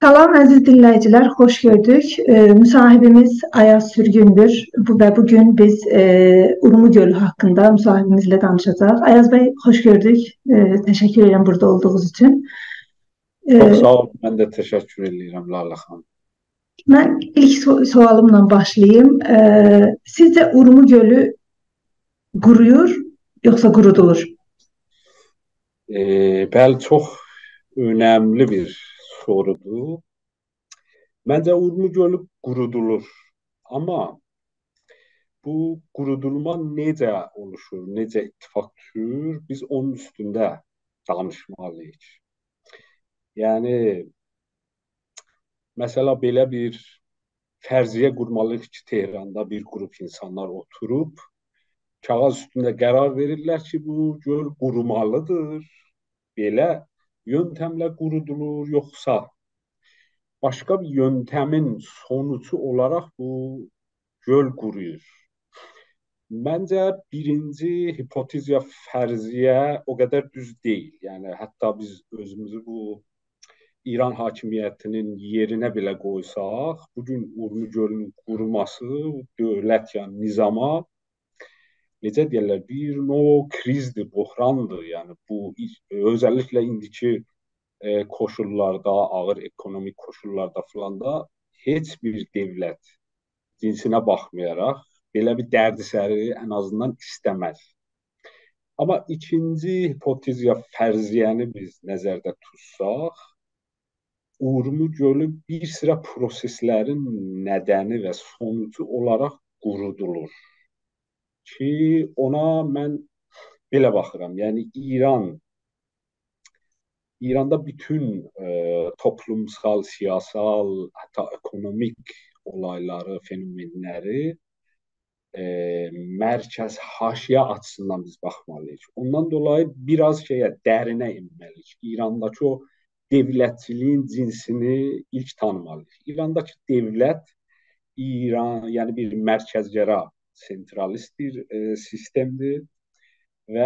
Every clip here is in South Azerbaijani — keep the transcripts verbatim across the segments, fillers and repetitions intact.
سلام، عزیز دینله‌ییجیلر، خوش گؤردوک. ائ، مصاحبیمیز آیاز سورگوندور. بو و بو گون بیز، ائ، اورمو گؤلو حاقیندا مصاحبیمیزله دانیشاجاغیق. آیاز بی، خوش گؤردوک. ائ، تشکر ائدیرم بورادا اولدوغونوز اوچون. چوخ ائ، ساغ اولون، من ده تشکر ائدیرم، لاله خانیم. من ایلک سو-، سؤالیملا باشلاییم. ائ، سیزجه اورمو گؤلو قورویور، یوخسا قورودولور؟ ائ، بلی، چوخ اؤنملی بیر سورودور. منجه، اورمو گؤلو قورودولور. آمما بو قورودولما نئجه اولوشور، نئجه اتفاق دوشور، بیز اونون اوستونده دانیشمالی‌ییق. یعنی، مثلا، بئله بیر فرضیه قورمالی‌ییق کی، تهراندا بیر گروپ اینسانلار اوتوروب کاغیذ اوستونده قرار وئریرلر کی، بو گؤل قورومالی‌دیر. بئله یؤنتمله قورودولور، یوخسا باشقا بیر یؤنتمین سونوجو اولاراق بو گؤل قورویور؟ منجه، بیرینجی هیپوتز یا فرضیه او قدر دوز دئییل. یعنی، حتی بیز اؤزوموزو بو ایران حاکمیتی‌نین یئرینه بئله قویساق، بو گون اورمو گؤلونون قوروماسی دؤولت، یعنی نظاما، نئجه دئیرلر، بیر نوع کریزدیر، بحراندیر. یعنی بو، اؤزللیکله ایندیکی، ائ، کوشوللاردا، آغیر اکونومیک کوشوللاردا فلان دا هئچ بیر دؤولت، جنسینه باخمایاراق، بئله بیر دردسری ان آزیندان ایسته‌مز. آمما ایکینجی هیپوتز یا فرضیه‌نی بیز نظرده توتساق، اورمو گؤلو بیر سیرا پروسئسلرین ندنی و سونوجو اولاراق قورودولور کی، اونا من بئله باخیرام. یعنی ایران، ایراندا بوتون، ائ، توپلومسال، سیاسال، حتی اکونومیک اولایلاری، فنومنلری، ائ، مرکز حاشیه آچیسیندان بیز باخمالی‌ییق. اوندان دولایی بیر آز شئیه، درینه ائنمه‌لی‌ییک. ایرانداکی او دؤولتچیلیگین جنسینی ایلک تانیمالی‌ییق. ایرانداکی دؤولت ایران، یعنی بیر مرکزگرا، سنترالیست بیر، ائ، سیستمدیر و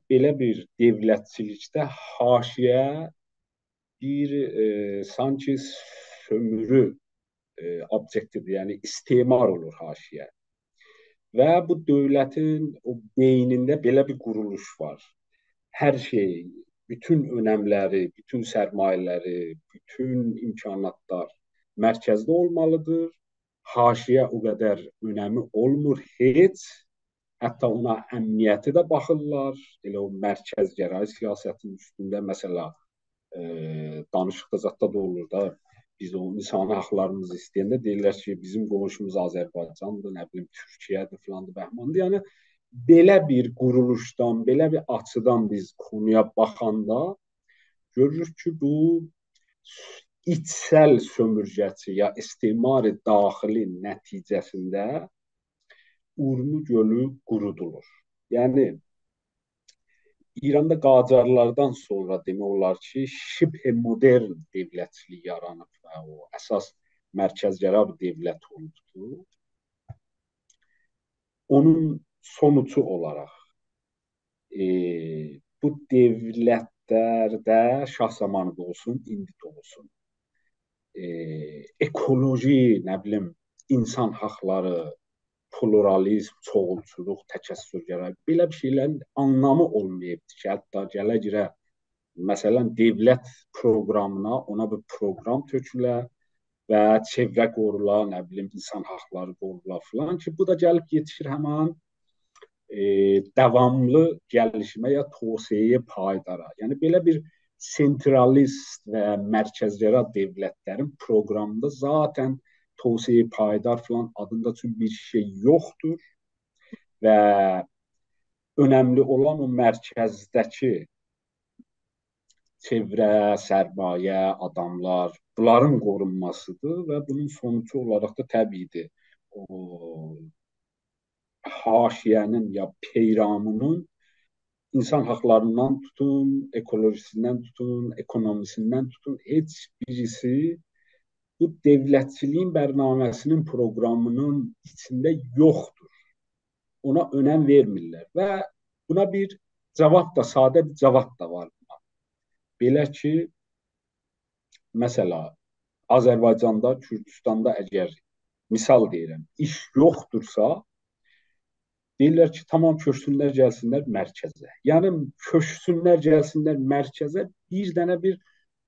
بئله بیر دؤولتچیلیکده حاشیه بیر، ائ، سانکی سؤمورو، ائ، اوبژکتی‌دیر، یعنی استثمار اولور حاشیه. و بو دؤولتین او بئینینده بئله بیر قورولوش وار. هر شئی، بوتون اؤنملری، بوتون سرمایه‌لری، بوتون امکاناتلار مرکزده اولمالی‌دیر. حاشیه او قدر اؤنمی اولمور هئچ. حتی اونا امنیتی ده باخیرلار. ائله او مرکزگرایی سیاستین اوستونده، مثلا، ائ، دانیشیقدا زاددا دا اولور دا، بیز او اینسانی حاقلاریمیزی ایسته‌ینده دئییرلر کی، بیزیم قونشوموز آذربایجاندیر، نه بیلیم، تورکیه‌دیر، فلاندیر، بهماندیر. یعنی، بئله بیر قورولوشدان، بئله بیر آچیدان بیز قونویا باخاندا گؤروروک کی، بو ایچسل سؤمورگه‌چی یا استثمار داخلی نتیجه‌سینده اورمو گؤلو قورودولور. یعنی، ایراندا قاجارلاردان سونرا دئمک اولار کی، شبه مدرن دؤولتچیلیک یارانیب و او اساس مرکزگرا بیر دؤولت اولوبدور. اونون سونوجو اولاراق، ائ، بو دؤولتلرده، شاه زامانی دا اولسون، ایندی ده اولسون، ائ، اکولوژی، نه بیلیم، اینسان حاقلاری، پلورالیزم، چوغولچولوق، تکثرگرایی، بئله بیر شئیلرین آنلامی اولماییبدیر کی، حتی گله گیره، مثلا، دؤولت پروقرامینا، اونا بیر پروقرام تؤکوله و چئوره قورولا، نه بیلیم، اینسان حاقلاری قورولا فلان کی، بو دا گلیب یئتیشیر همین، ائ، داواملی گلیشیمه یا توسعه‌ی پایدارا. یعنی، بئله بیر سنترالیست و مرکزگرا دؤولتلرین پروقرامیندا ذاتا توسعه‌ی پایدار فلان آدیندا چون بیر شئی یوخدور و اؤنملی اولان او مرکزده‌کی چئوره، سرمایه، آداملار، بونلارین قورونماسیدیر و بونون سونوجو اولاراق دا طبیعی‌دیر، او حاشیه‌نین یا پیرامونون اینسان حاقلاریندان توتون، اکولوژیسیندن توتون، اکونومیسیندن توتون، هئچ بیریسی بو دؤولتچیلیگین برنامه‌سی‌نین پروقرامینین ایچینده یوخدور. اونا اؤنم وئرمیرلر و بونا بیر جاواب دا، ساده بیر جاواب دا وار بونا. بئله کی، مثلا، آذربایجاندا، کوردوستاندا اگر، مثال دئییرم، ایش یوخدورسا، دئییرلر کی، تامام، کؤچسونلر، گلسینلر مرکزه. یعنی، کؤچسونلر، گلسینلر مرکزه، بیر دنه بیر،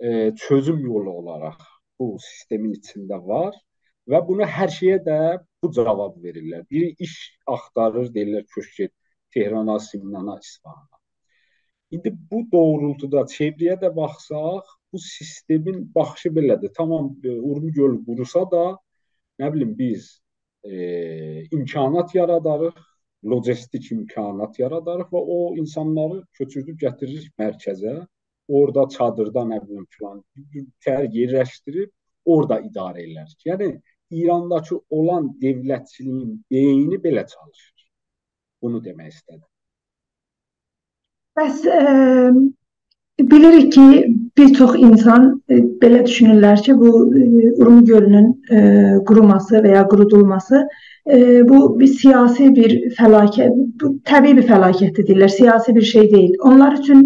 ائ، چؤزوم یولو اولاراق بو سیستمین ایچینده وار و بونو هر شئیه ده بو جاواب وئریرلر. بیری ایش آختاریر، دئییرلر، کؤچ گئت تهرانا، سمنانا، اصفهانا. ایندی بو دوغرولتودا چئوره‌یه ده باخساق، بو سیستمین باخیشی بئله‌دیر. تامام، ائ، اورمو گؤلو قوروسا دا، نه بیلیم، بیز، ائ، امکانات یاراداریق، لوجیستیک امکانات یاراداریق و او اینسانلاری کؤچوردوب گتیریریک مرکزه. اورادا چادیردا، نه بیلیم، فلان، تر یئرلشدیریب اورادا اداره ائله‌ریک. یعنی، ایرانداکی اولان دؤولتچیلیگین بئینی بئله چالیشیر. بونو دئمک ایسته‌دیم. بس، ائ، بیلیریک کی، بیر چوخ اینسان، ائ، بئله دوشونورلر کی، بو، ائ، اورمو گؤلونون، ائ، قوروماسی و یا قورودولماسی، ائ، بو بیر سیاسی بیر فلاکت، بو طبیعی بیر فلاکتدیر دئییرلر، سیاسی بیر شئی دئییل. اونلار اوچون،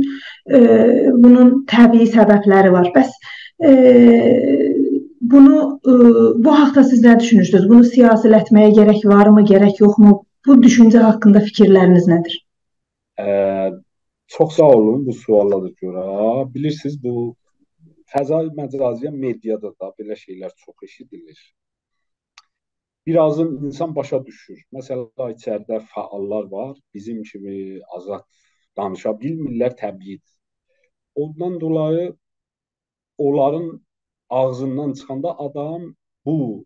ائ، بونون طبیعی سببلری وار. بس، ائ، بونو، ائ، بو حاقدا سیز نه دوشونورسونوز؟ بونو سیاسی‌لشدیرمه‌یه گرک وارمی، گرک یوخمو؟ بو دوشونجه حاقیندا فیکیرلرینیز نه‌دیر؟ ائ، چوخ ساغ اولون بو سؤالا دا گؤره. بیلیرسینیز، بو فضای مجازی، مئدیادا دا بئله شئیلر چوخ ائشیدیلیر. بیر آزین اینسان باشا دوشور. مثلا، ایچریده فعاللار وار، بیزیم کیمی آزاد دانیشا بیلمیرلر، طبیعی‌دیر. اوندان دولایی اونلارین آغزیندان چیخاندا آدام بو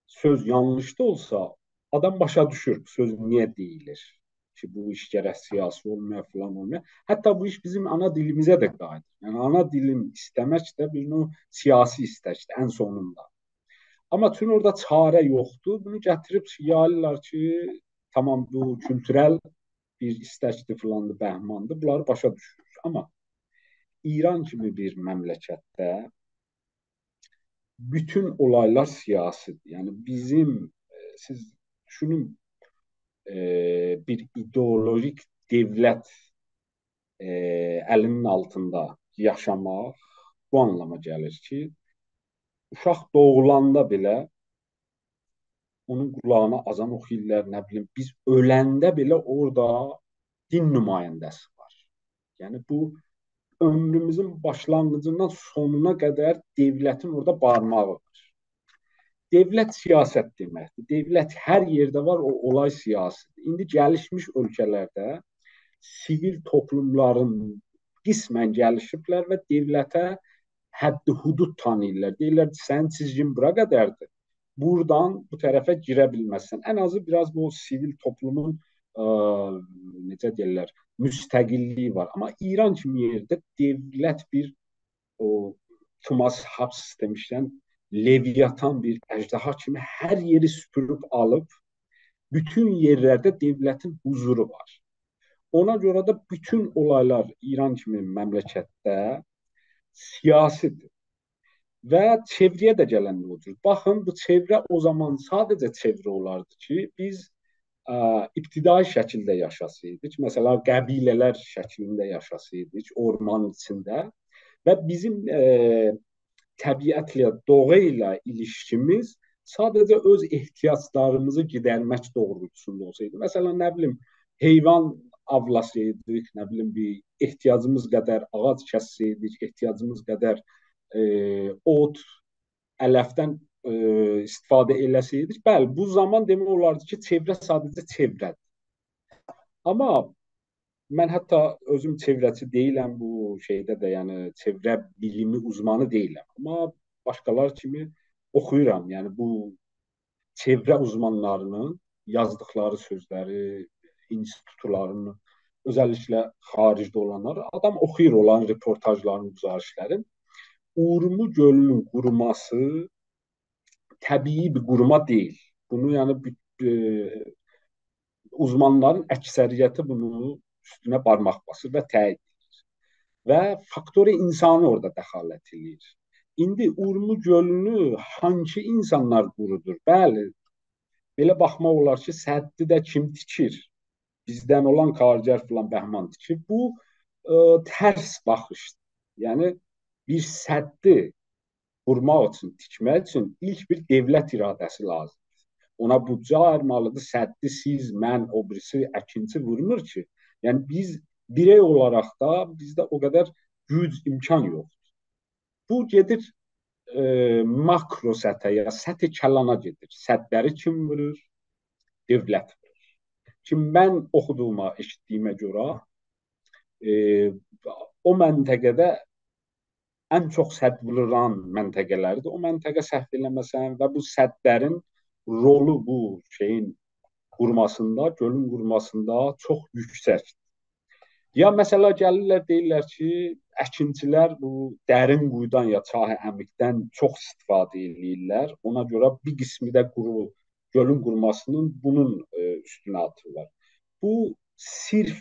سؤز یانلیش دا اولسا، آدام باشا دوشور بو سؤز نییه دئییلیر. کی، بو ایش گرک سیاسی اولمایا، فلان اولمایا. حتی بو ایش بیزیم آنا دیلیمیزه ده قاییدیر. یعنی، آنا دیلین ایسته‌مک ده بیر نوع سیاسی ایستکدیر ان سونوندا. آمما چون اورادا چاره یوخدور، بونو گتیریب یاییرلار کی، تامام، بو کولتورل بیر ایستکدیر، فلاندیر، بهماندیر. بونلاری باشا دوشورور. آمما ایران کیمی بیر مملکتده بوتون اولایلار سیاسی‌دیر. یعنی بیزیم، ائ، سیز دوشونون، ائ، بیر ایدئولوژیک دؤولت، ائ، الینین آلتیندا یاشاماق بو آنلاما گلیر کی، اوشاق دوغولاندا بئله اونون قولاغینا آذان اوخویورلار، نه بیلیم، بیز اؤلنده بئله اورادا دین نماینده‌سی وار. یعنی بو عؤمروموزون باشلانغیجیندان سونونا قدر دؤولتین اورادا بارماغی وار. دؤولت سیاست دئمکدیر. دؤولت هر یئرده وار، او اولای سیاسی‌دیر. ایندی گلیشمیش اؤلکه‌لرده سیویل توپلوملارین قسماً گلیشیبلر و دؤولته حد حدود تانیییرلار. دئییرلر، سنین چیزگین بورا قدردیر. بورادان بو طرفه گیره بیلمزسن. ان آزی بیر آز بو سیویل توپلومون، ا، نئجه دئییرلر، مستقل‌لیگی وار. آمما ایران کیمی یئرده دؤولت بیر، او توماس هابس دئمیشکن، لویاتان بیر اژدها کیمی هر یئری سوپوروب آلیب، بوتون یئرلرده دؤولتین حضورو وار. اونا گؤره ده بوتون اولایلار ایران کیمی مملکتده سیاسی‌دیر. و چئوره‌یه ده گلنده او جور. باخین، بو چئوره او زامان ساده‌جه چئوره اولاردی کی، بیز، ا، ابتدایی شکیلده یاشاسایدیق، مثلا، قبیله‌لر شکلینده یاشاسایدیق، اورمانین ایچینده و بیزیم، ائ، طبیعتله، دوغا ایله ایلیشکیمیز ساده‌جه اؤز احتیاجلاریمیزی گیدرمک دوغرولتوسوندا اولسایدی، مثلا، نه بیلیم، حیوان آولاسایدیق، نه بیلیم، بیر احتیاجیمیز قدر آغاج کسسه‌یدیک، احتیاجیمیز قدر، ائ، اوت، علفدن، ائ، استفاده ائله‌سه‌یدیک، بلی، بو زامان دئمک اولاردی کی، چئوره ساده‌جه چئوره‌دیر. آمما من حتی اؤزوم چئوره‌چی دئییلم بو شئیده ده، یعنی چئوره بیلیمی اوزمانی دئییلم. آمما باشقالار کیمی اوخویورام، یعنی بو چئوره اوزمانلاری‌نین یازدیقلاری سؤزلری، اینستیتولارینین، اؤزللیکله خاریجده اولانلاری، آدام اوخویور اولارین رپورتاژلارینی، گزارشلرین. اورمو گؤلونون قوروماسی طبیعی بیر قوروما دئییل. بونو، یعنی، بو، ائ، اوزمانلارین اکثریتی بونو اوستونه بارماق باسیر و تأیید ائدیر. و فاکتور اینسانی اورادا دخالت ائله‌ییر. ایندی اورمو گؤلونو هانسی اینسانلار قورودور؟ بلی، بئله باخماق اولار کی، سدی ده کیم تیکیر؟ بیزدن اولان کارگر فلان بهمان تیکیر. بو، ائ، ترس باخیشدیر. یعنی، بیر سدی قورماق اوچون، تیکمک اوچون ایلک بیر دؤولت اراده‌سی لازیمدیر. اونا بودجه آییرمالیدیر، سدّی سیز، من، او بیریسی، اکینچی وورمور کی. یعنی بیز بیرئی اولاراق دا بیزده او قدر گوج، امکان یوخدور. بو گئدیر، ائ، ماکرو سطحه، یا سطح کلانا گئدیر. سدّلری کیم وورور؟ دؤولت وورور. کی من اوخودوغوما، ائشیتدیگیمه گؤره، ائ، او منطقه‌ده ان چوخ سد وورولان منطقه‌لردیر. او منطقه، سهو ائله‌مه‌سم، و بو سدّلرین رولو بو شئیین قوروماسیندا، گؤلون قوروماسیندا چوخ یوکسکدیر. یا مثلا گلیرلر، دئییرلر کی، اکینچیلر بو درین قویودان یا چاه عمیقدن چوخ استفاده ائله‌ییرلر. اونا گؤره بیر قسمی ده قورو، گؤلون قوروماسینین بونون، ائ، اوستونه آتیرلار. بو صرف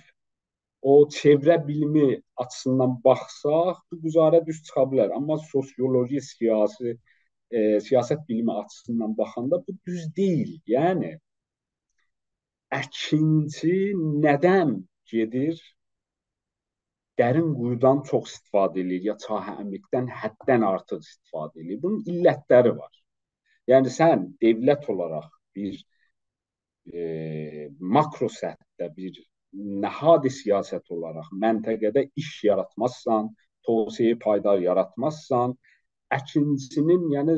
او چئوره بیلیمی آچیسیندان باخساق، بو گزاره دوز چیخا بیلر. آمما سوسیولوژی، سیاسی، ائ، سیاست بیلیمی آچیسیندان باخاندا بو دوز دئییل. یعنی، اکینچی ندن گئدیر درین قویودان چوخ استفاده ائله‌ییر، یا چاه عمیقدن حددن آرتیق استفاده ائله‌ییر؟ بونون علتلری وار. یعنی، سن دؤولت اولاراق بیر، ائ، ماکرو سطحده بیر نهاد سیاست اولاراق منطقه‌ده ایش یاراتمازسان، توسعه پایدار یاراتمازسان، اکینچی‌نین، یعنی،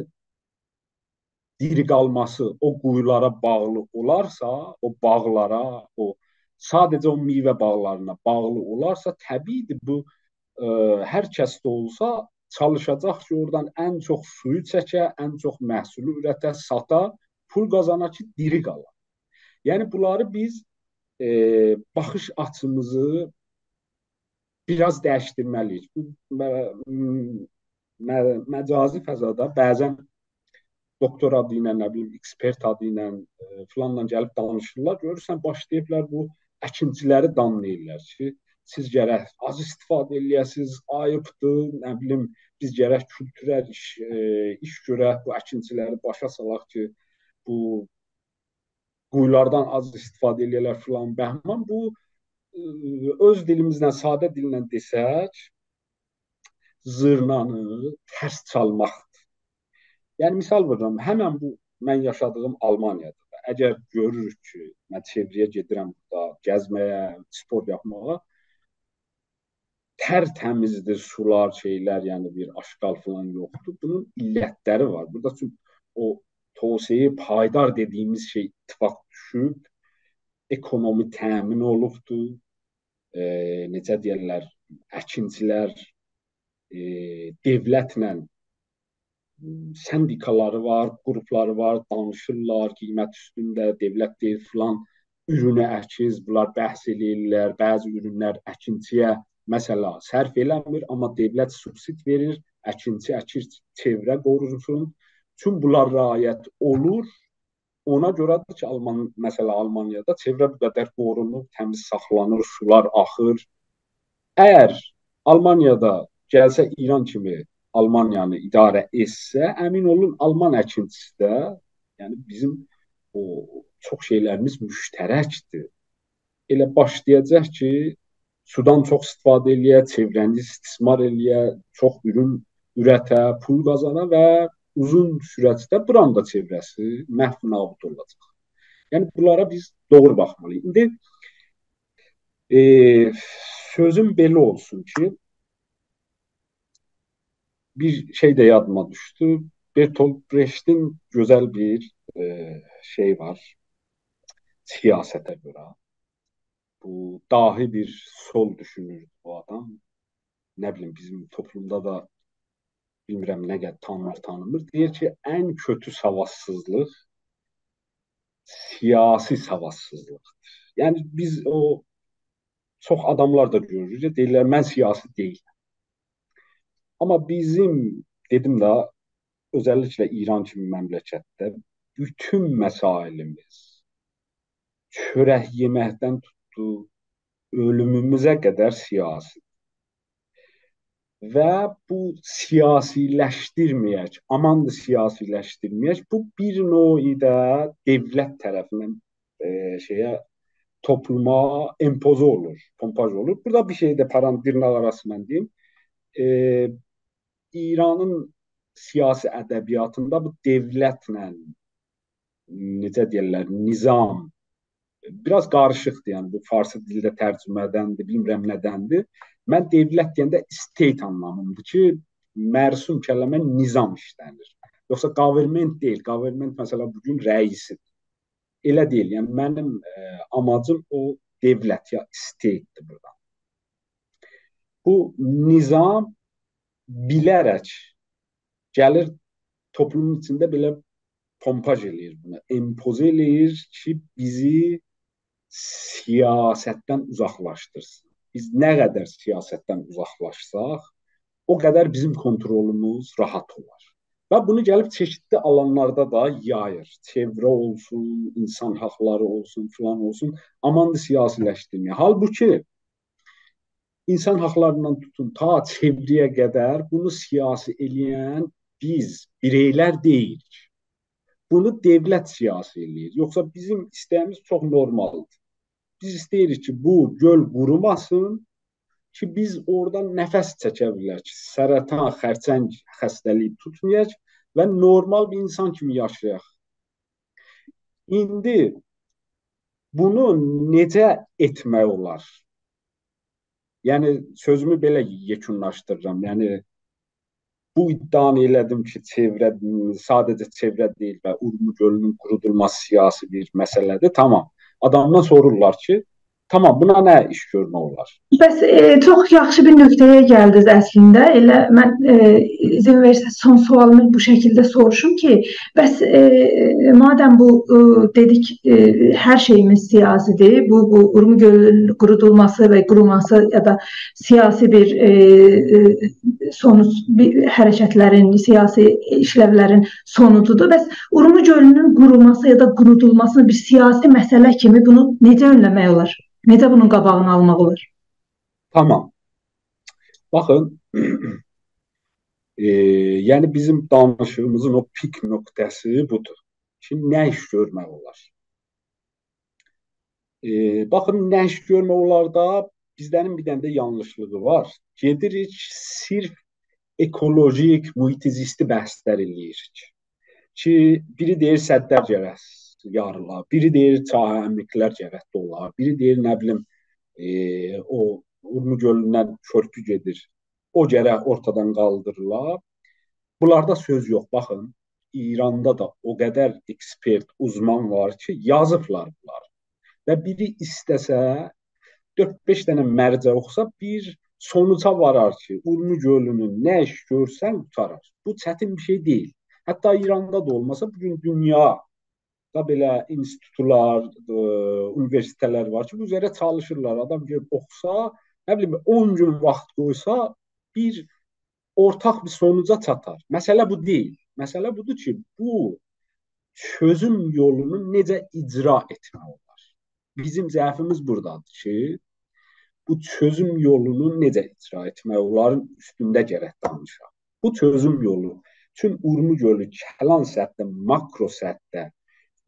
دیری قالماسی او قویولارا باغلی اولارسا، او باغلارا، او ساده‌جه او میوه باغلارینا باغلی اولارسا، طبیعی‌دیر بو، ائ، هر کس ده اولسا چالیشاجاق کی، اورادان ان چوخ سویو چکه، ان چوخ محصولو اورته، ساتا، پول قازانا کی، دیری قالا. یعنی، بونلاری بیز، ائ، باخیش آچیمیزی بیر آز دییشدیرمه‌لی‌ییک. بو م-، م-، م-، مجازی فضادا بعضا دکتر آدی ایله، نه بیلیم، اکسپرت آدی ایله، ائ، فلانلا گلیب دانیشیرلار. گؤرورسن، باشلاییبلار بو اکینچیلری دانلاییرلار کی، سیز گرک آز استفاده ائله‌یه‌سینیز، عیبدیر، نه بیلیم، بیز گرک کولتورل ایش، ائ، ایش گؤرک، بو اکینچیلری باشا سالاق کی، بو قویولاردان آز استفاده ائله‌یه‌لر فلان بهمان. بو، ائ، اؤز دیلیمیزله، ساده دیلله دئسک، زورنانی ترس چالماقدیر. یعنی، مثال وورورام، همن بو من یاشادیغیم آلمانیادا دا، اگر گؤروروک کی، من چئوره‌یه گئدیرم بورادا گزمه‌یه، سپورت یاپماغا، ترتمیزدیر سولار، شئیلر، یعنی بیر آشغال فلان یوخدور. بونون علتلری وار. بورادا چون او توسعه پایدار دئدیگیمیز شئی اتفاق دوشوب، اکونومی تأمین اولوبدور. ائ، نئجه دئیرلر، اکینچیلر، ائ، دؤولتله سندیکالاری وار، قروپلاری وار، دانیشیرلار قیمت اوستونده، دؤولت دئییر فلان اورونو اکیز، بونلار بحث ائله‌ییرلر، بعضی اورونلر اکینچی‌یه، مثلا، صرف ائله‌میر، آمما دؤولت سوبسید وئریر، اکینچی اکیر، چئوره قورونسون. چون بونلار رعایت اولور، اونا گؤره‌دیر کی، آلمان، مثلا، آلمانیادا چئوره بو قدر قورونور، تمیز ساخلانیر، سولار آخیر. اگر آلمانیادا گلسه ایران کیمی آلمانیانی اداره ائتسه، امین اولون، آلمان اکینچیسی ده، یعنی بیزیم او چوخ شئیلریمیز مشترکدیر. ائله باشلایاجاق کی، سودان چوخ استفاده ائله‌یه، چئوره‌نی استثمار ائله‌یه، چوخ اورون اورته، پول قازانا و اوزون سورجده بورانین دا چئوره‌سی محو نابود اولاجاق. یعنی، بونلارا بیز دوغرو باخمالی‌ییق. ایندی، ائ، سؤزوم بئله اولسون کی، بیر شئی ده یادیما دوشدو. برتولت برئشتین گؤزل بیر، ائ، شئی وار سیاسته گؤره. بو داهی بیر سول دوشونور بو آدام. نه بیلیم، بیزیم توپلومدا دا بیلمیرم نه قدر تانینیر، تانینمیر. دئییر کی، ان کؤتو ساوادسیزلیق سیاسی ساوادسیزلیقدیر. یعنی بیز او چوخ آداملار دا گؤروروک کی، دئییرلر، «من سیاسی دئییلم.» آمما بیزیم، دئدیم ده، اؤزللیکله ایران کیمی مملکتده بوتون مسائلیمیز، چؤرک یئمکدن توتدو اؤلوموموزه قدر سیاسی. و بو سیاسی‌لشدیرمه‌یک، آمان دا سیاسی‌لشدیرمه‌یک، بو بیر نوعی ده دؤولت طرفیندن، ائ، شئیه، توپلوما امپوزه اولور، پومپاژ اولور. بورادا بیر شئی ده پاران دیرناق آراسی من دئییم. ائ، ایرانین سیاسی ادبیاتیندا بو دؤولتله، نئجه دئیرلر، نظام، بیر آز قاریشیقدیر، یعنی بو فارسی دیلده ترجمه‌دندیر، بیلمیرم نه‌دندیر. من دؤولت دئینده state آنلامیندیر کی، مرسوم کلمه نظام ایشله‌نیر. یوخسا government دئییل، government، مثلا، بو گون رئیسیدیر. ائله دئییل، یعنی منیم، ائ، آماجیم او دؤولت یا state-دیر بورادا. بو نظام بیله‌رک گلیر توپلومون ایچینده بئله پومپاژ ائله‌ییر بونو، empoze ائله‌ییر کی، بیزی سیاستدن اوزاقلاشدیرسین. بیز نه قدر سیاستدن اوزاقلاشساق، او قدر بیزیم کنترلوموز راحت اولار. و بونو گلیب چئشیتلی آلانلاردا دا یاییر. چئوره اولسون، اینسان حاقلاری اولسون، فلان اولسون، آماندی سیاسی‌لشدیرمه‌یه. حالبوکی اینسان حاقلاریندان توتون تا چئوره‌یه قدر بونو سیاسی ائله‌ین بیز، بیرئیلر دئییلیک. بونو دؤولت سیاسی ائله‌ییر. یوخسا بیزیم ایسته‌ییمیز چوخ نورمالدیر. بیز ایسته‌ییریک کی، بو گؤل قوروماسین، کی، بیز اورادان نفس چکه بیلک، سرطان، خرچنگ خسته‌لیگی توتمایاق و نورمال بیر اینسان کیمی یاشایاق. ایندی بونو نئجه ائتمک اولار؟ یعنی، سؤزومو بئله یئکونلاشدیریرام. یعنی، بو ادعانی ائله‌دیم کی، چئوره، ساده‌جه چئوره دئییل و اورمو گؤلونون قورودولماسی سیاسی بیر مسئله‌دیر. تامام. آدامدان سورورلار کی، تامام، بونا نه ایش گؤرمک اولار؟ بس، ائ، چوخ یاخشی بیر نقطه‌یه گلدینیز اصلینده. ائله من، ائ، اذن وئرسز، سون سؤالیمی بو شکیلده سوروشوم کی، بس، ائ، مادام بو، ائ، دئدیک، ائ، هر شئییمیز سیاسی‌دیر، بو، بو اورمو گؤلونون قورودولماسی و قوروماسی یا دا سیاسی بیر، ائ، ائ، سونوج، بیر حرکتلرین، سیاسی ایشلولرین سونوجودور. بس اورمو گؤلونون قوروماسی یا دا قورودولماسینی بیر سیاسی مسئله کیمی بونو نئجه اؤنله‌مک اولار؟ نئجه بونون قاباغینی آلماق اولار؟ تامام. باخین، ائ، یعنی بیزیم دانیشیغیمیزین او پیک نقطه‌سی بودور کی، نه ایش گؤرمک اولار؟ ائ، باخین، نه ایش گؤرمک اولاردا بیزلرین بیر دنه ده یانلیشلیغی وار. گئدیریک صرف اکولوژیک، محیط زیستی بحثلر ائله‌ییریک. کی، بیری دئییر سدلر گرک یاریلا، بیری دئییر چاه عمیق‌لر گرک دولا، بیری دئییر، نه بیلیم، ائ، او اورمو گؤلوندن کؤرپو گئدیر، او گرک اورتادان قالدیریلا. بونلاردا سؤز یوخ. باخین، ایراندا دا او قدر اکسپرت، اوزمان وار کی، یازیبلار بونلاری. و بیری ایسته‌سه، دؤرد-بئش دنه مرجع اوخوسا، بیر سونوجا وارار کی، اورمو گؤلونو نه ایش گؤرسن قوتارار. بو چتین بیر شئی دئییل. حتی ایراندا دا اولماسا، بو گون دونیادا بئله اینستیتوتلار، ائ، اونیوئرسیتئتلر وار کی، بو اوزره چالیشیرلار. آدام گئدیب اوخوسا، نه بیلیم، اون گون واخت قویسا، بیر اورتاق بیر سونوجا چاتار. مسئله بو دئییل. مسئله بودور کی، بو چؤزوم یولونو نئجه اجرا ائتمک اولار؟ بیزیم ضعفیمیز بورادادیر کی، بو چؤزوم یولونو نئجه اجرا ائتمک، اونلارین اوستونده گرک دانیشاق. بو چؤزوم یولو اوچون اورمو گؤلو کلان سطحده، ماکرو سطحده،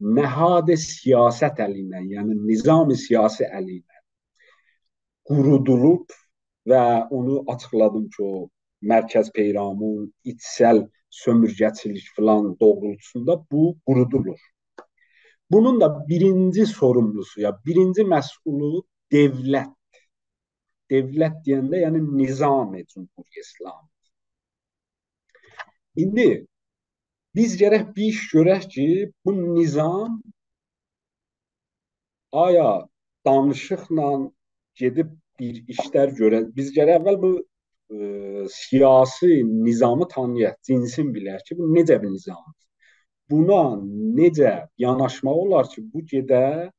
نهاد سیاست الی ایله، یعنی نظام سیاسی الی ایله قورودولوب و اونو آچیقلادیم کی، او مرکز پیرامون، ایچسل سؤمورگه‌چیلیک فلان دوغرولتوسوندا بو قورودولور. بونون دا بیرینجی سوروملوسو، یا بیرینجی مسئولو دؤولت. دؤولت دئینده، یعنی نظام جمهوری اسلامی. ایندی بیز گرک بیر ایش گؤرک کی، بو نظام آیا دانیشیقلا گئدیب بیر ایشلر گؤره، بیز گرک اول بو، ائ، سیاسی نظامی تانییاق، جنسین بیلک کی، بو نئجه بیر نظامدیر. بونا نئجه یاناشماق اولار کی، بو گئده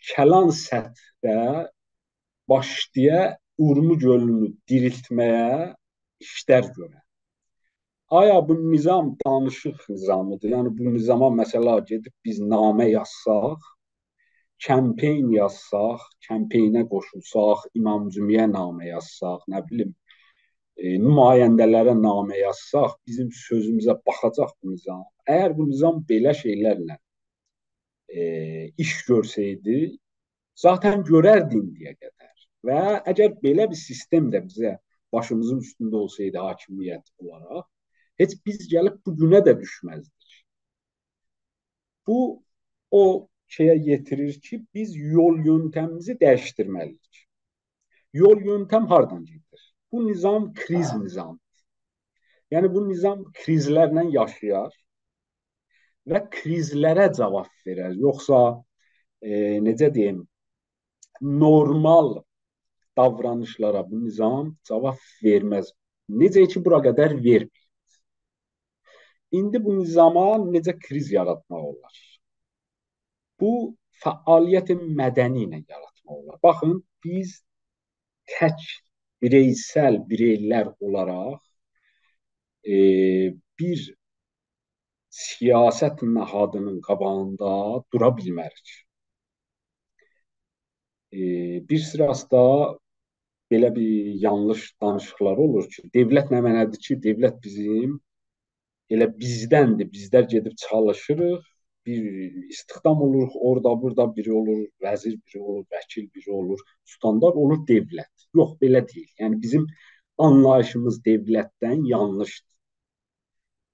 کلان سطحده باشلایا اورمو گؤلونو دیریلتمه‌یه ایشلر گؤره. آیا بو نظام دانیشیق نظامیدیر؟ یعنی بو نظاما، مثلا، گئدیب بیز نامه یازساق، کمپین یازساق، کمپینه قوشولساق، امام جمعه‌یه نامه یازساق، نه بیلیم، ائ، نماینده‌لره نامه یازساق، بیزیم سؤزوموزه باخاجاق بو نظام؟ اگر بو نظام بئله شئیلرله، ائ، ایش گؤرسه‌یدی، ذاتا گؤرردی ایندیه قدر. و اگر بئله بیر سیستم ده بیزه باشیمیزین اوستونده اولسایدی حاکمیت اولاراق، هئچ بیز گلیب بو گونه ده دوشمزدیک. بو او شئیه یئتیریر کی، بیز یول یؤنتمیمیزی دییشدیرمه‌لی‌ییک. یول یؤنتم هاردان گئدیر؟ بو نظام کریز نظامی‌دیر. یعنی بو نظام کریزلرله یاشایار و کریزلره جاواب وئرر. یوخسا، ائ، نئجه دئییم، نورمال داورانیشلارا بو نظام جاواب وئرمز. نئجه کی، بورا قدر وئرمه‌ییب. ایندی بو نظاما نئجه کریز یاراتماق اولار؟ بو فعالیت مدنی ایله یاراتماق اولار. باخین، بیز تک بیرئیسل بیرئیلر اولاراق، ائ، بیر سیاست نهادینین قاباغیندا دورا بیلمریک. ائ، بیر سیراسی دا بئله بیر یانلیش دانیشیقلار اولور کی، دؤولت نمنه‌دیر کی، دؤولت بیزیم ائله بیزدندیر، بیزلر گئدیب چالیشیریق، بیر استخدام اولوروق، اورادا، بورادا بیری اولور وزیر، بیری اولور وکیل، بیری اولور استاندار، اولور دؤولت. یوخ، بئله دئییل. یعنی بیزیم آنلاییشیمیز دؤولتدن یانلیشدیر.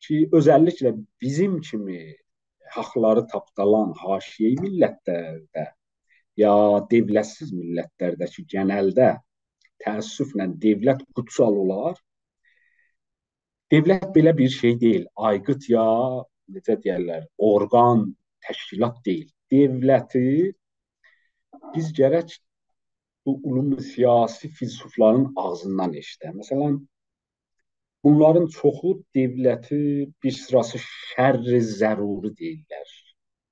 کی، اؤزللیکله بیزیم کیمی حاقلاری تاپدالان حاشیه‌ای میللتلرده، یا دؤولتسیز میللتلرده کی، گئنلده تأسفله دؤولت قوتسال اولار. دؤولت بئله بیر شئی دئییل، آیقیت یا، نئجه دئیرلر، اورقان، تشکیلات دئییل. دؤولتی بیز گرک بو علوم سیاسی فیلسوفلارین آغزیندان ائشیدک. مثلا، بونلارین چوخو دؤولتی بیر سیراسی شر ضروری دئییرلر.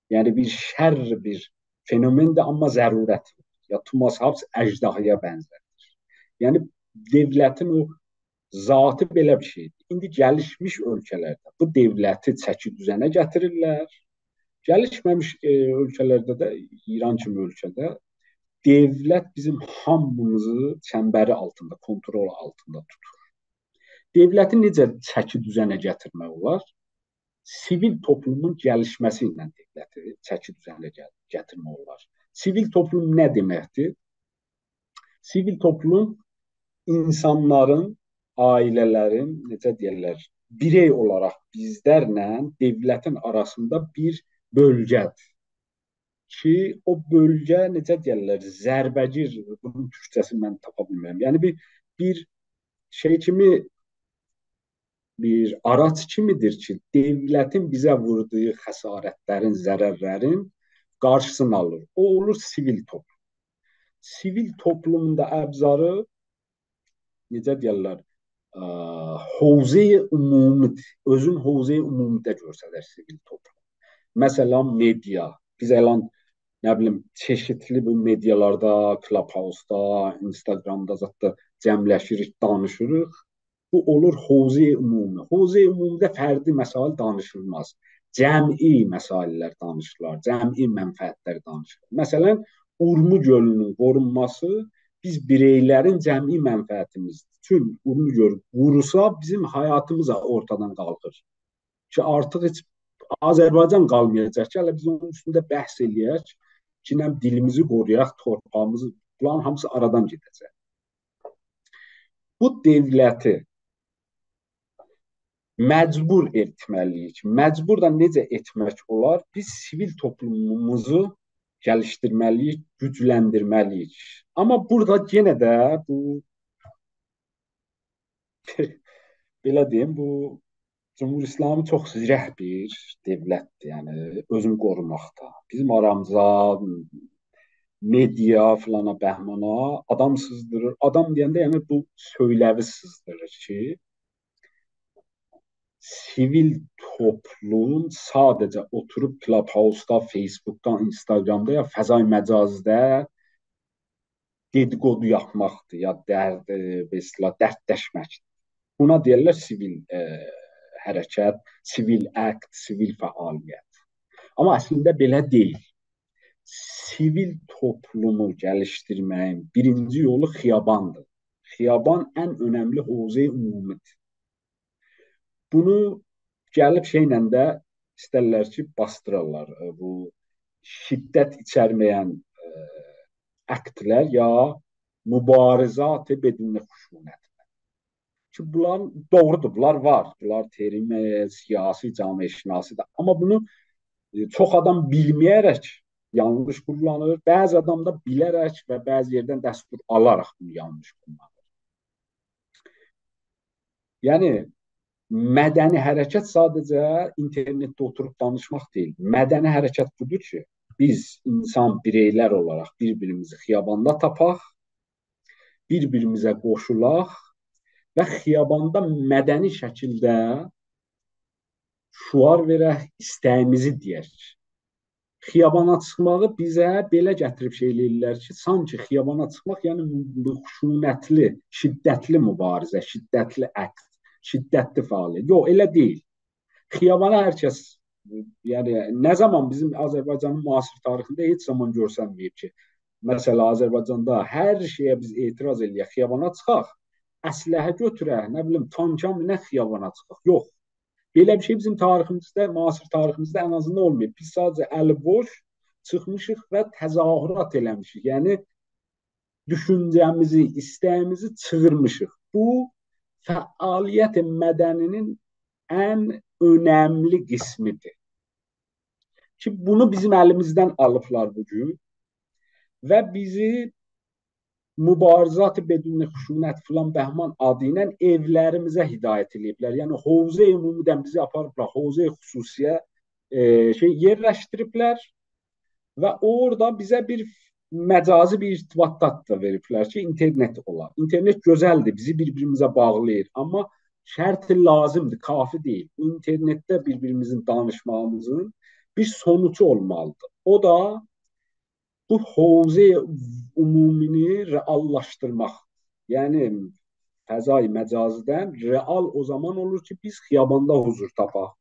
یعنی بیر شر بیر فنومندیر، آمما ضرورت. یا توماس هابس اژدهایا بنزتدیر. یعنی دؤولتین او ذاتی بئله بیر شئیدیر. ایندی گلیشمیش اؤلکه‌لرده بو دؤولتی چکی دوزنه گتیریرلر. گلیشمه‌میش، ائ، اؤلکه‌لرده ده، ایران کیمی اؤلکه‌ده دؤولت بیزیم هامیمیزی چنبری آلتیندا، کنترل آلتیندا توتور. دؤولتی نئجه چکی دوزنه گتیرمک اولار؟ سیویل توپلومون گلیشمه‌سی ایله دؤولتی چکی دوزنه گل-، گتیرمک اولار. سیویل توپلوم نه دئمکدیر؟ سیویل توپلوم اینسانلارین، عائله‌لرین، نئجه دئیرلر، بیرئی اولاراق بیزلرله دؤولتین آراسیندا بیر بؤلگه‌دیر. کی، او بؤلگه، نئجه دئیرلر، ضربه‌گیر، بونون تورکجه‌سینی من تاپا بیلمیرم. یعنی بیر، بیر شئی کیمی، بیر آراچ کیمیدیر کی، دؤولتین بیزه ووردوغو خسارتلرین، ضررلرین قارشیسینی آلیر. او اولور سیویل توپلوم. سیویل توپلومون دا ابزاری، نئجه دئیرلر، ا، حوزه‌ی عمومی‌دیر. اؤزون حوزه‌ی عمومی‌ده گؤرسدر سیویل توپلوم. مثلا، مئدیا. بیز الان، نه بیلیم، چئشیتلی بو مئدیالاردا، کلاب‌هاوسدا، اینستاگرامدا، زاددا جمعلشیریک، دانیشیریق. بو اولور حوزه‌ی عمومی. حوزه‌ی عمومی‌ده فردی مسائل دانیشیلماز. جمعی مسائل‌لر دانیشیلار، جمعی منفعت‌لر دانیشیلار. مثلا، اورمو گؤلونون قورونماسی بیز بیرئیلرین جمعی منفعتیمیزدیر. چون اورمو گؤلو قوروسا، بیزیم حیاتیمیز دا اورتادان قالخیر. کی، آرتیق هئچ آذربایجان قالمایاجاق کی، هله بیز اونون اوستونده بحث ائله‌یک کی، نه دیلیمیزی قورویاق، تورپاغیمیزی، بونلارین هامیسی آرادان گئده‌جک. بو دؤولتی مجبور ائتمه‌لی‌ییک. مجبور دا نئجه ائتمک اولار؟ بیز سیویل توپلوموموزو گلیشدیرمه‌لی‌ییک، گوجلندیرمه‌لی‌ییک. آمما بورادا یئنه ده بو، بئله دئییم، بو جمهوری اسلامی چوخ زیرک بیر دؤولتدیر، یعنی اؤزونو قوروماقدا. بیزیم آرامیزا، مئدیا، فلانا، بهمانا آدام سیزدیریر. آدام دئینده، یعنی بو سؤیله‌وی سیزدیریر کی، سیویل توپلوم ساده‌جه اوتوروب کلاب‌هاوسدا، فیس‌بوکدا، اینستاگرامدا یا فضای مجازی‌ده دئدیقودو یاپماقدیر، یا درد، ائ، به اصطلاح دردلشمکدیر. بونا دئیرلر سیویل، ائ، حرکت، سیویل آکت، سیویل فعالیت. آمما اصلینده بئله دئییل. سیویل توپلومو گلیشدیرمه‌یین بیرینجی یولو خیاباندیر. خیابان ان اؤنملی حوزه‌ی عمومی‌دیر. بونو گلیب شئیله ده ایسترلر کی، باسدیرالار. ائ، بو شدت ایچرمه‌ین، ائ، آکت‌لر یا مبارزات بدون خشونت. کی، بونلار دوغرودور، بونلار وار. بونلار ترم، ائ، سیاسی، جامعه‌شناسی‌دیر. آمما بونو، ائ، چوخ آدام بیلمه‌یه‌رک یانلیش قوللانیر. بعضی آدام دا بیله‌رک و بعضی یئردن دستور آلاراق بونو یانلیش قوللانیر. یعنی، مدنی حرکت ساده‌جه اینترنتده اوتوروب دانیشماق دئییل. مدنی حرکت بودور کی، بیز اینسان بیرئیلر اولاراق بیر-بیریمیزی خیاباندا تاپاق، بیر-بیریمیزه قوشولاق و خیاباندا مدنی شکیلده شعار وئرک، ایسته‌ییمیزی دئیک. خیابانا چیخماغی بیزه بئله گتیریب شئی ائله‌ییرلر کی، سانکی خیابانا چیخماق، یعنی بو خشونتلی، شدتلی مبارزه، شدتلی عکس، شدتلی فعالیت. یوخ، ائله دئییل. خیابانا هر کس، یعنی نه زامان بیزیم آذربایجانین معاصر تاریخینده هئچ زامان گؤرسنمه‌ییب کی، مثلا آذربایجاندا هر شئیه بیز اعتراض ائله‌یک، خیابانا چیخاق، اسلحه گؤتورک، نه بیلیم، تانکا مینک، خیابانا چیخاق. یوخ. بئله بیر شئی بیزیم تاریخیمیزده، معاصر تاریخیمیزده ان آزیندان اولماییب. بیز ساده‌جه الی بوش چیخمیشیق و تظاهرات ائله‌میشیک. یعنی دوشونجه‌میزی، ایسته‌ییمیزی چیغیرمیشیق. بو، فعالیت مدنی‌نین ان اؤنملی قسمی‌دیر. کی، بونو بیزیم الیمیزدن آلیبلار بو گون و بیزی مبارزات بدون خشونت فلان بهمان آدی ایله ائولریمیزه هدایت ائله‌ییبلر. یعنی، حوزه عمومی‌دن بیزی آپاریبلار حوزه خصوصی‌یه، ائ، شئی، یئرلشدیریبلر و اورادا بیزه بیر مجازی بیر ارتباطات دا وئریبلر کی، اینترنت اولا. اینترنت گؤزلدیر، بیزی بیر-بیریمیزه باغلاییر. آمما شرط لازیمدیر، کافی دئییل. بو اینترنتده بیر-بیریمیزین دانیشماغیمیزین بیر سونوجو اولمالیدیر. او دا بو حوزه عمومی‌نی رئاللاشدیرماق. یعنی، فضای مجازی‌دن رئال او زامان اولور کی، بیز خیاباندا حضور تاپاق.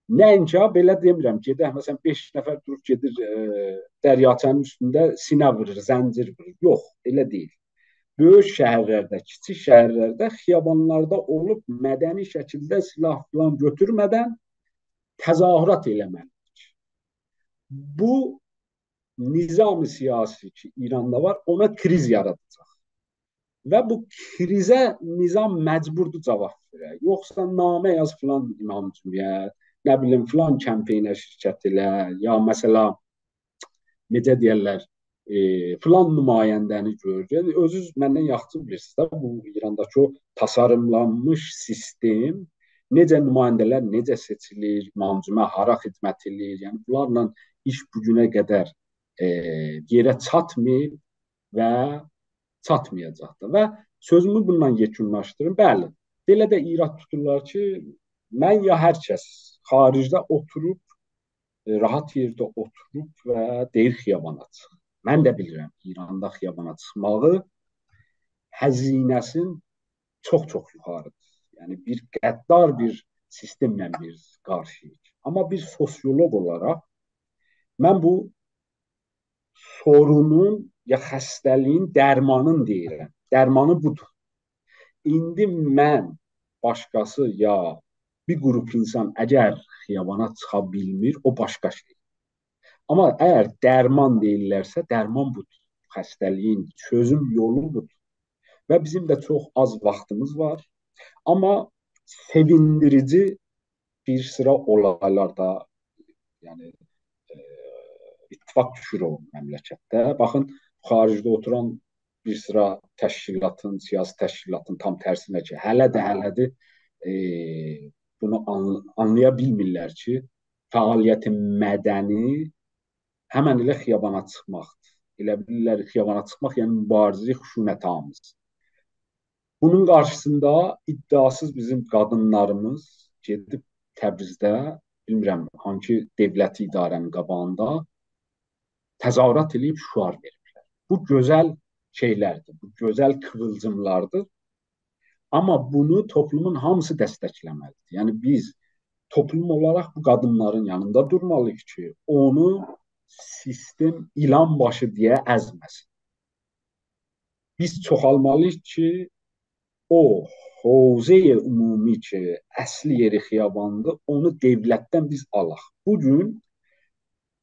نه اینکی، بئله دئمیرم، گئدک، مثلا، بئش نفر دوروب گئدیر، ائ، دریاچه‌نین اوستونده سینه وورور، زنجیر وورور. یوخ، ائله دئییل. بؤیوک شهرلرده، کیچیک شهرلرده، خیابانلاردا اولوب مدنی شکیلده سلاح فلان گؤتورمه‌دن تظاهرات ائله‌مه‌لیدیر. بو نظام سیاسی کی، ایراندا وار، اونا کریز یاراداجاق. و بو کریزه نظام مجبوردور جواب وئره. یوخسا نامه یاز فلان امام جمعیت، نه بیلیم، فلان کمپینه شرکت ائله، یا مثلا، نئجه دئیرلر، ائ، فلان نماینده‌نی گؤر. یعنی، اؤزونوز مندن یاخشی بیلیرسینیز ده، بو ایرانداکی او تاساریملانمیش سیستم، نئجه نماینده‌لر نئجه سئچیلیر، امام جمعه هارا خدمت ائله‌ییر. یعنی، بونلارلا ایش بو گونه قدر، ائ، یئره چاتماییب و چاتمایاجاق دا. و سؤزومو بونونلا یئکونلاشدیریم. بلی، بئله ده ایراد توتورلار کی، من یا هر کس خاریجده اوتوروب، ائ، راحت یئرده اوتوروب و دئییر خیابانا چیخ. من ده بیلیرم، ایراندا خیابانا چیخماغی هزینه‌سین چوخ-چوخ یوخاریدیر. یعنی، بیر غدار بیر سیستمله بیز قارشی‌ییق. آمما بیر سوسیولوق اولاراق من بو سورونون یا خسته‌لیگین درمانین دئییرم. درمانی بودور. ایندی من، باشقاسی یا بیر قروپ اینسان اگر خیابانا چیخا بیلمیر، او باشقا شئی. آمما اگر درمان دئییرلرسه، درمان بودور. خسته‌لیگین چؤزوم یولو بودور. و بیزیم ده چوخ آز واختیمیز وار. آمما سئویندیریجی بیر سیرا اولایلار دا، یعنی، ائ، اتفاق دوشور او مملکتده. باخین، خاریجده اوتوران بیر سیرا تشکیلاتین، سیاسی تشکیلاتین تام ترسینه کی، هله ده، هله ده، ائ، بونو آن-، آنلایا بیلمیرلر کی، فعالیت مدنی همن ائله خیابانا چیخماقدیر. ائله بیلیرلر، خیابانا چیخماق، یعنی مبارزه خشونت‌آمیز. بونون قارشیسیندا ادعاسیز بیزیم قادینلاریمیز گئدیب تبریزده، بیلمیرم، هانسی دؤولتی اداره‌نین قاباغیندا تظاهرات ائله‌ییب شعار وئریبلر. بو گؤزل شئیلردیر، بو گؤزل قیویلجیملاردیر. آمما بونو توپلومون هامیسی دستکله‌مه‌لیدیر. یعنی بیز توپلوم اولاراق بو قادینلارین یانیندا دورمالی‌ییق کی، اونو سیستم ایلان باشی دئیه ازمه‌سین. بیز چوخالمالی‌ییق کی، او حوزه عمومی کی، اصلی یئری خیاباندیر، اونو دؤولتدن بیز آلاق. بو گون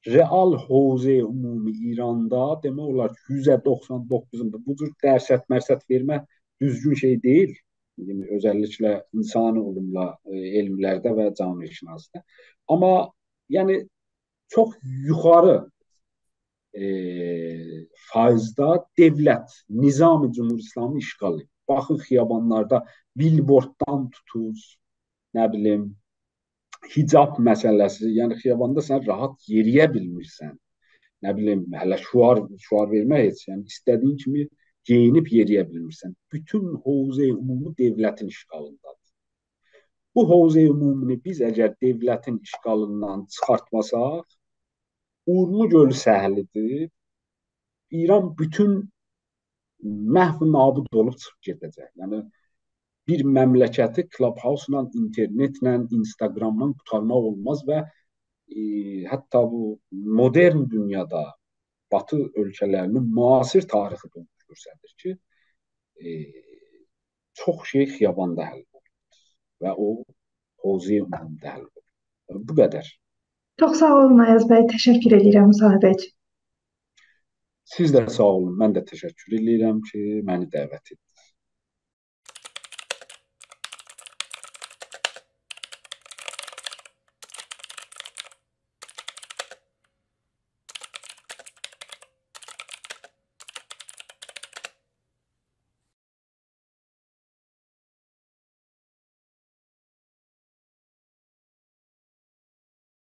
رئال حوزه عمومی ایراندا، دئمک اولار کی، یوزده دوخسان دوققوزوندا، بو جور درصد مرصد وئرمک دوزگون شئی دئییل. یعنی، اؤزللیکله انسانی علوملا، ائ، علملرده و جامعه‌شناسی‌ده. آمما، یعنی، چوخ یوخاری، ائ، فایزدا دؤولت، نظام جمهوری اسلامی اشغالی. باخین، خیابانلاردا بیلبورددان توتوز، نه بیلیم، حجاب مسئله‌سی، یعنی خیاباندا سن راحت یئریه بیلمیرسن. نه بیلیم، هله شعار، شعار وئرمک هئچ، یعنی ایسته‌دیگین کیمی گئیینیب یئریه بیلمیرسن. بوتون حوزه‌ی عمومی دؤولتین اشغالیندادیر. بو حوزه‌ی عمومینی بیز اگر دؤولتین اشغالیندان چیخارتماساق، اورمو گؤلو سهلی‌دیر، ایران بوتون محو نابود اولوب چیخیب گئده‌جک. یعنی، بیر مملکتی کلاب‌هاوسلا، اینترنتله، اینستاگراملا قورتارماق اولماز و، ائ، حتی بو مدرن دونیادا باتی اؤلکه‌لرینین معاصر تاریخی ده اونو گؤستریر کی، ائ، چوخ شئی خیاباندا حل اولونور و او حوزه‌ی عمومی‌ده حل اولونور. بو قدر. چوخ ساغ اولون، آیاز بی. تشکر ائدیرم مصاحبه اوچون. سیز ده ساغ اولون. من ده تشکر ائدیرم کی، منی دعوت ائتدینیز.